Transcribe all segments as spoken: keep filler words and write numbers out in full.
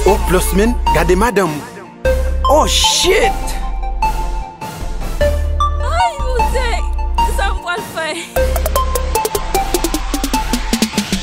Oh, Plusmen, gade madanm ou. Oh, shit! Ay, Bondye! Kisa m pral fè?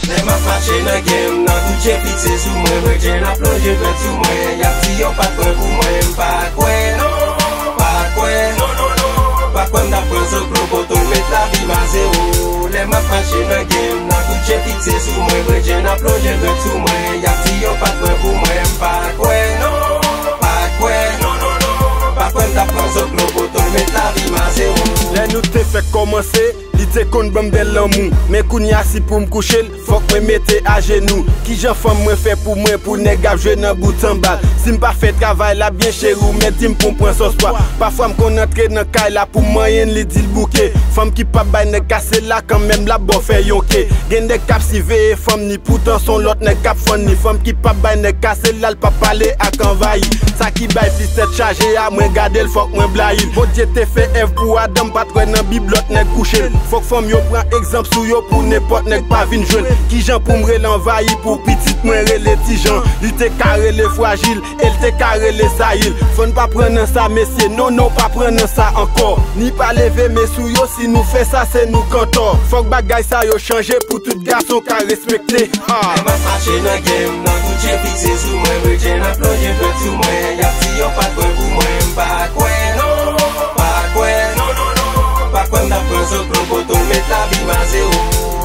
Lè m ap mache nan game nan, tout je fikse sou mwen, bredjen ap lonje dwèt sou mwen, y ap di yo pa t pran pou mwen, m pa kwè, non, pa kwè, non, non, non, pa kwè m t ap pran zoklo, poto l met lavi m a zewo. Lè m ap mache nan game nan, tout je fikse sou mwen, bredjen ap lonje dwèt sou mwen, y ap di yo pa t pran pou mwen, m pa kwè, non, pa kwè, non, non, non, pa kwè m t ap pran zoklo, poto l met lavi m a zewo. Lè nou te fèk kòmanse, li te konn ban m bèl lanmou. Men kounye a si pou m kouche l, fòk mwen mete ajenou. Kijan fanm mwen fè pou mwen, pou nèg ap jwe nan bout anba l? Si m pa fè travay la byen, cheri, ou mèt di m pou m pran sòs pwa. Pafwa m konn antre nan kay la pou m manyen l, li di l bouke. Fanm ki p ap bay nèg kase l la, kanmenm l ap ba w fè yon ke. Gen nèg k ap siveye fanm ni, poutan s on lòt nèg k ap fann ni. Fanm ki p ap bay nèg kase l la, l p ap pale ak anvayi. Sa ki bay plis tèt chaje a, mwen gade l, fòk mwen blayi l. Bondye te fè Èv pou Adan, m pa t wè nan Bib lòt nèg kouche l. Fòk fanm yo pran egzanp sou yo pou nenpòt nèg pa vin jwenn. Kijan pou m rele anvayi pou pitit mwen rele Tijan? Li te ka rele Frajil, e l te ka rele Sayil. Fò n pa pran nan sa, mesye, non, non, pa pran nan sa ankò. Ni pa leve men sou yo, si nou fè sa, se nou k antò. Fòk bagay sa yo chanje pou tout gason ka respekte. Ah. Lè m ap mache nan game nan, tout je fikse sou mwen, bredjen ap lonje dwèt sou mwen, y ap di yo pa t pran pou mwen, m pa kwè, non, pa kwè, non, non, non, pa kwè m t ap pran zoklo, poto l met lavi m a zewo.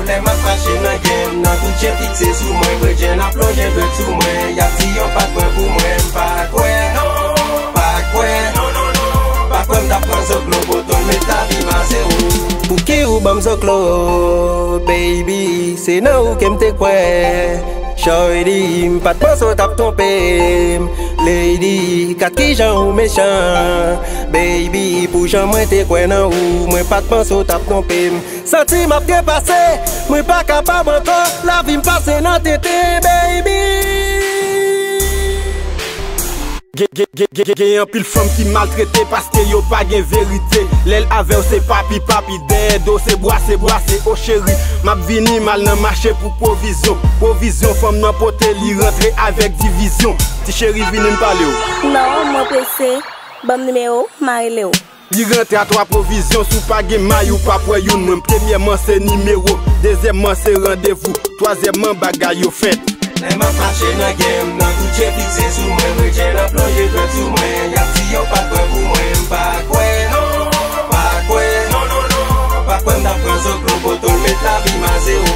Lè m ap mache nan game nan, tout je fikse sou mwen, bredjen ap lonje dwèt sou mwen, y ap di yo pa t pran pou mwen, m pa kwè, non, pa kwè, non, non, non, pa kwè m t ap pran zoklo, poto l met lavi m a zewo. Pouki ou ban m zoklo, baby? Se nan ou ke m te kwè. Shorty, m pa t panse w t ap twonpe m. Lady, gad kijan ou mechan. Baby, pou jan mwen te kwè nan ou, mwen pa t panse w t ap twonpe m. Santi m ap trepase, mwen pa kapab ankò. Lavi m pase nan tenten, baby. Gen, gen, gen, gen, gen, gen anpil fanm ki maltrete paske yo pa gen verite. Lè l avè w se papi, papi, dèyè do se bwase, bwase. O cheri, m ap vini, m al nan mache pou pwovizyon. Pwovizyon fanm nan pote, li rantre avèk divizyon. Ti cheri, vini m pale w. Non, mwen prese. Ban m nimewo w, m a rele w. Li rantre a twa pwovizyon, si w pa gen may ou p ap wè youn. Mwen, premyèman se nimewo, dezyèmman se randevou, twazyèmman bagay yo fèt. Lè m ap mache nan game nan, tout je fikse sou mwen, bredjen ap lonje dwèt sou mwen, y ap di yo pa t pran pou mwen, m pa kwè, non, pa kwè, non, non, non, pa kwè m t ap pran zoklo, poto l met lavi m a zewo.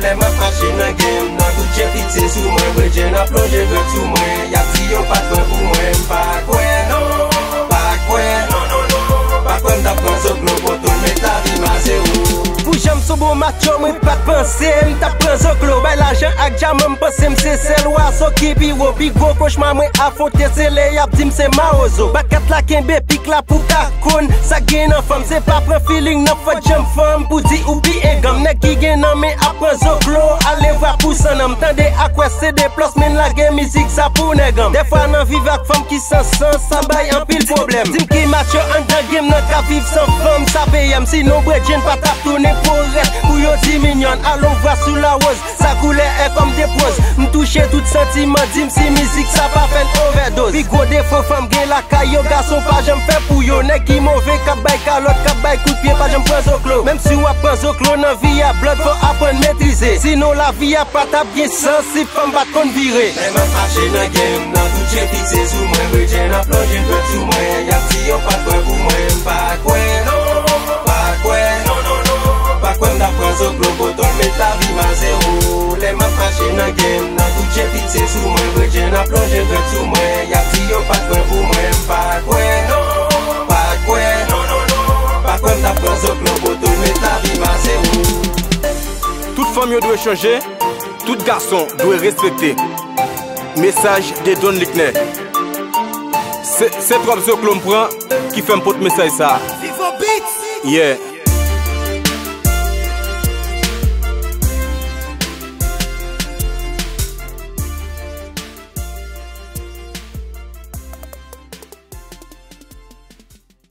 Lè m ap mache nan game nan, tout je fikse sou mwen, bredjen ap lonje dwèt sou mwen, y ap di yo pa t pran pou mwen, m pa kwè, non, pa kwè, non, non, non, pa kwè m t ap pran zoklo, poto l met lavi m a zewo. Pou jan m s on bon macho, mwen pa t panse m t ap pran zoklo. Bay lajan ak dyaman, m panse m se sèl wazo ki pi wo. Pi gwo kochma mwen afwonte, se lè y ap di m se mawozo. Bat kat la, kenbe pik la pou ka konn sa k gen nan fanm. Se pa pran feeling nan fòt janm fanm pou di ou pi enganm. Nèg ki gen nan men ap pran zoklo, ale vwa pou san nanm. Tande ak wè se de plas, men lage mizik sa pou nèg an m. Dèfwa nan viv ak fanm ki san sans, sa bay anpil pwoblèm. Di m ki macho anndan game nan k ap viv san fanm, sa peye m. Sinon bredjenn pa t ap tounen porèt pou yo di minyòn. Alon vwa sou lawoz, sa koulè è kòm de pwoz. M touche tout santiman, di m si mizik sa pa fè n ovèdoz. Pi gwo defo fanm gen lakay yo, gason pa janm fè pou yo. Nèg ki move, k ap bay kalòt, k ap bay kout pye, pa janm pran zoklo. Menm si w ap pran zoklo nan vi a, blòd, fò aprann metrize. Sinon lavi a pa t ap gen sans si fanm pa t konn vire. Lè m ap mache nan game nan, tout je fikse sou mwen, bredjenn ap lonje dwèt sou mwen, y ap di yo pa t pran pou mwen, m pa kwè, non, pa kwè, non, non, non, pa kwè m t ap pran zoklo, poto l met lavi m a zewo. Lè m ap mache nan game nan, tout je fikse sou mwen, bredjenn ap lonje dwèt sou mwen, y ap di yo pa t pran pou mwen, m pa kwè, non, pa kwè, non, non, non, pa kwè m t ap pran zoklo, poto l met lavi m a zewo. Tout fanm yo dwe chanje, tout gason dwe respekte. Mesaj de Don Liknè. Se, se twòp zoklo m pran ki fè m pot mesaj sa a. Vivo Beats! Yeah.